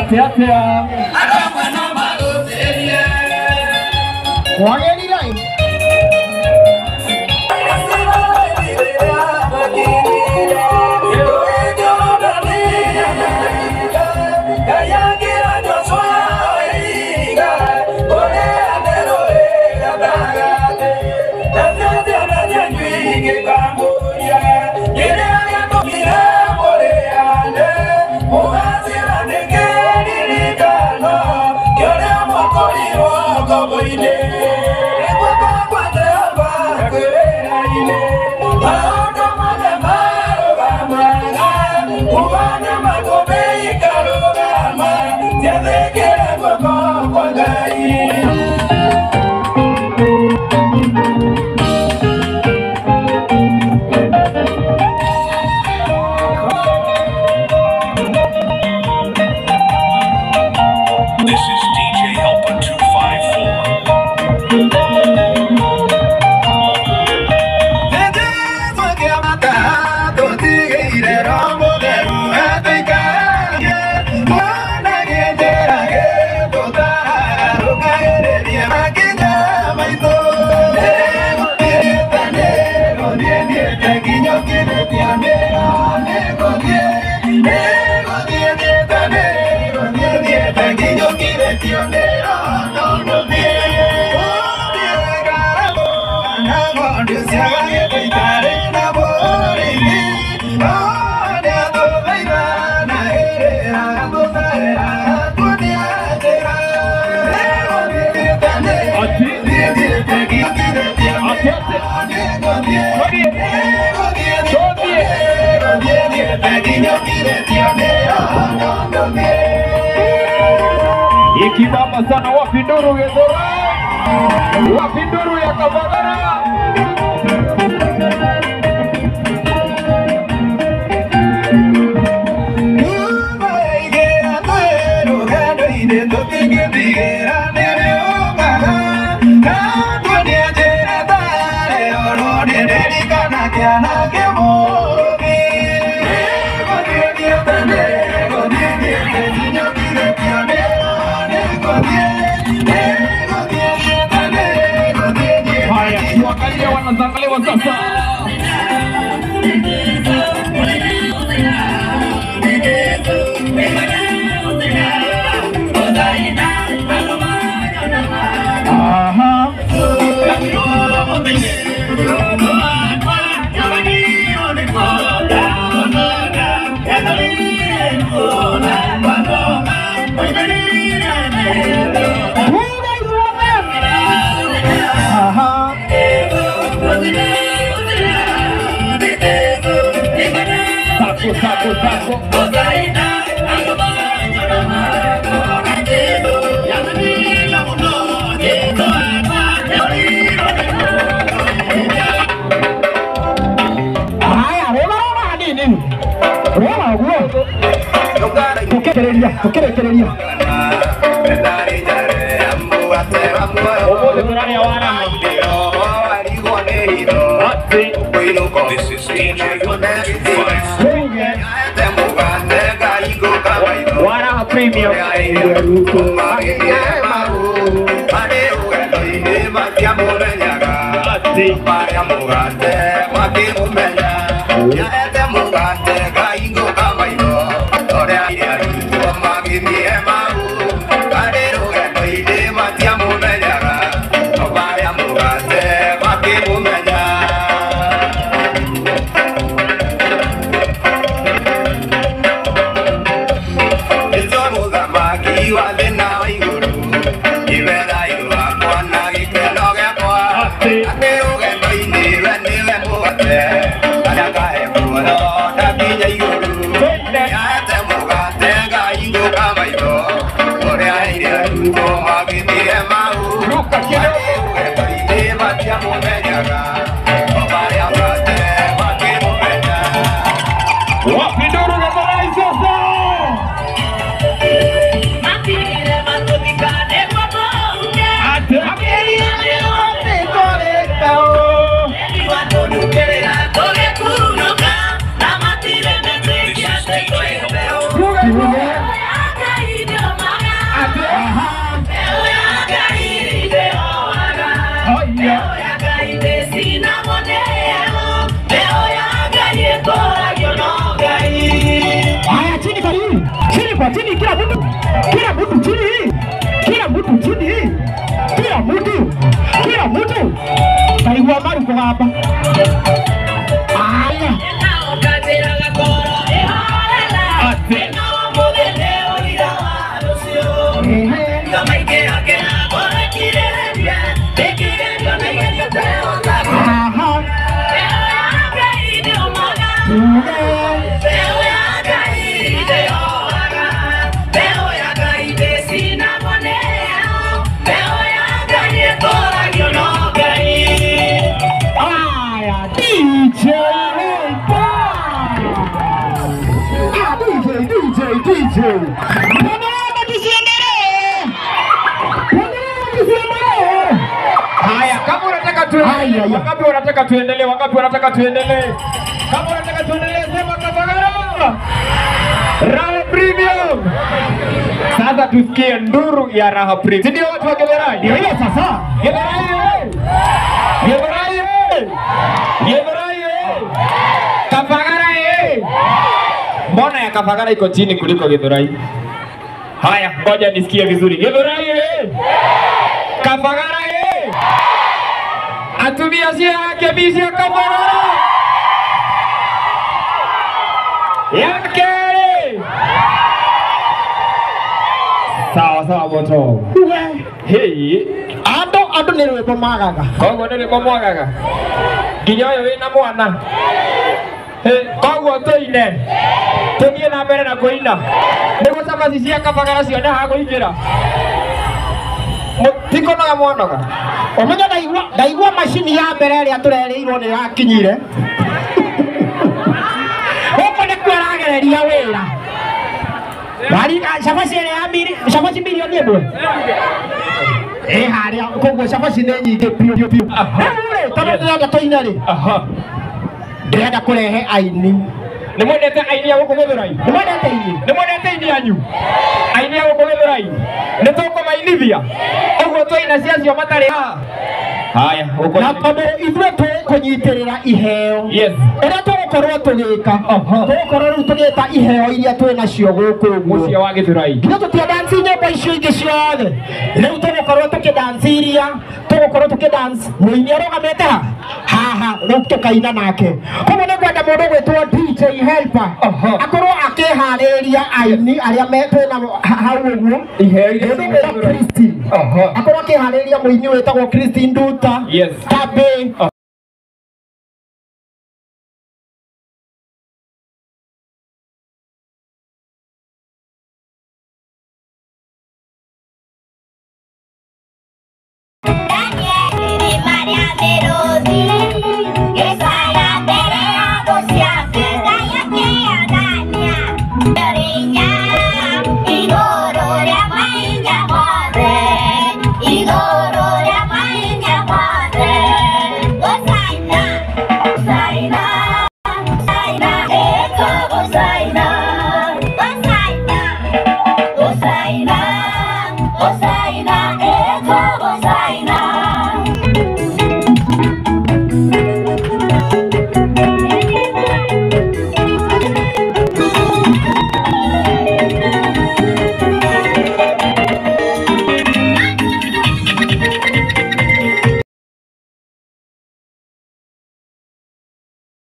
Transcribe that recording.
Atia This is DJ Helper 254. Ikibamba sana wapi nduru Githurai, wapi nduru ya Kavagara. Tuangalie wanazangaliwa sasa. Aha. Aha. Saco, saco, saco. Haya, rora rora hanini. Rora uguo. Tukirekereria, tukirekereria. This is DJ Helper 254. Wara Premium. This is DJ Helper. Haya, kama unataka tuendelee, wangapi wanataka tuendelee? Wangapi wanataka tuendelee? Kama unataka tuendelee, sema Kavagara. Raha Premium. Sasa tusikie nduru ya Raha Premium. Si ndio watu wa Githurai? Ndio hiyo sasa. Githurai. Githurai. Githurai. Kavagara. Mbona ya Kavagara iko chini kuliko Githurai? Haya, ngoja nisikie vizuri. Githurai. Kavagara. Atumia cia yake bicia Kavagara. Yake. Sawa sawa moto. Hey, andu ni rwimbo magaga. Koguo ni rwimbo mwagaga. Nginya ũyũ wĩna mwana. Hey, koguo tũine. Tũthiĩ na mbere na kũina. Nĩguo cabaci cia Kavagara cione ha kũingĩra. Mũtikonoga mwanoga. Ũmenye ndaigua macini ya mbere ĩrĩa tũrerĩirwo nĩ yakinyire. Gũkũ nĩkuo ĩragereria wĩra. Cabaci ĩrĩa ya cabaci mirioni ĩmwe. Ĩ harĩa koguo cabaci nĩ nyingĩ biũ biũ. Rĩu rĩ, tondũ ndĩrenda tũine rĩ. Ndĩrenda kũrehe aini. Nĩ mwendete aini a gũkũ Githurai? Nĩ mwendete aini? Nĩ mwendete aini anyu? Aini a gũkũ Githurai? Nĩ tũkũmainithia? Ũguo twaina ciacio matarĩ haha. Haya, na tondũ ithuĩ tũkũnyitĩrĩra iheo. Yes. Ũrĩa tũgũkorwo tũgĩka, tũgũkorwo rĩu tũgĩta iheo iria twĩ nacio gũkũ ũguo. Mũciĩ wa Githurai. Nginya tũtiadanci nyĩmbo icio ingĩ ciothe. Rĩu tũgũkorwo tũkĩdanci iria, tũgũkorwo tũkĩdance mũini arũgamĩte ha haha, rĩu tũkaina nake. Koguo nĩ ngwenda mũndũ ũgwĩtwo DJ Helper akorwo akĩharĩrĩria aini arĩa twĩ nao hau ũguo. Iheo iria Mũndũ ũgwĩtwo Christine. Akorwo akĩharĩrĩria mũini wĩtagwo Christine Nduta. Yes. Tabe. Osaina,